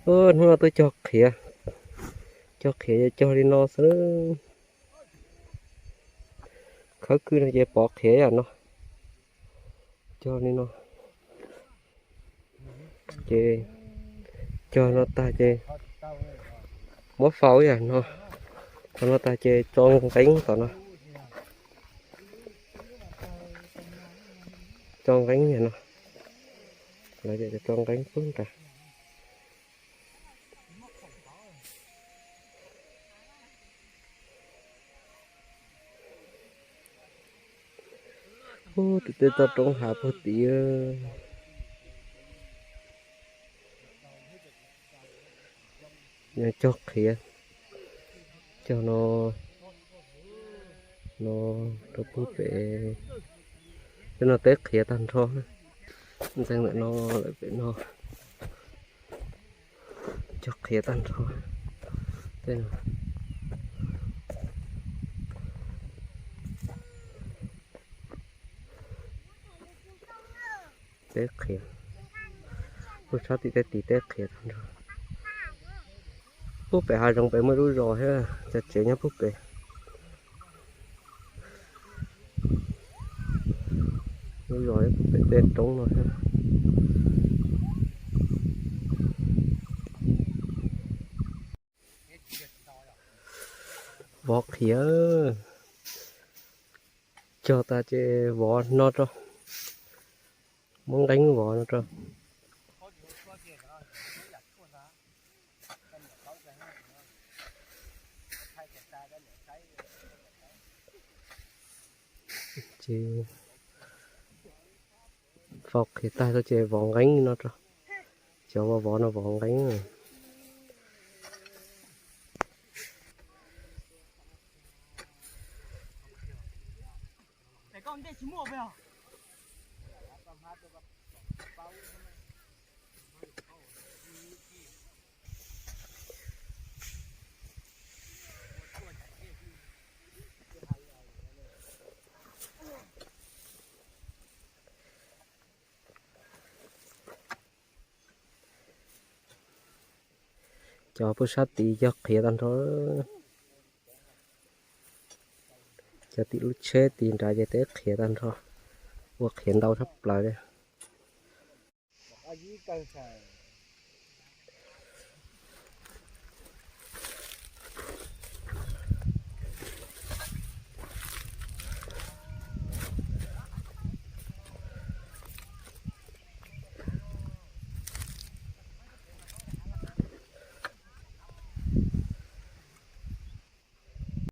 Hnub no tuaj cog qhiav, cog qhiav cog li no xwb. Khawb kwj no ces pov qhiav yam no, cog li no. Ces cog no tag ces muab faus yam no, faus no tag ces tso nqeeb tom no, tso nqeeb yam no, lawv tso nqeeb pub nrad. Ub, tej toj roob hav puag tid. Cog qhiav, cog no, no rau puag pem, tej no teb qhiav tag nrho. Ntxeev ntawm no lawm pem no, cog qhiav tag nrho. Tej no teb qhiav, puag sab tim tej tid teb qhiav tag nrho. Puag pem hav zoov pem muaj lub zos thiab, cov tsev nyob puag pem. Lub zos puag pem tej roob no thiab. Vov qhiav, cog tas ces vov no rau, muab nqeeb vov no rau. Ces faus qhiav tag ces vov nqeeb no rau. Cov vov vov no vov nqeeb. Cov puag sab tid cog qhiav tag nrho. Cov tim lub tsheb tid nrad ces teb qhiav tag nrho. Ua qhiav ntau tshaj plaws li.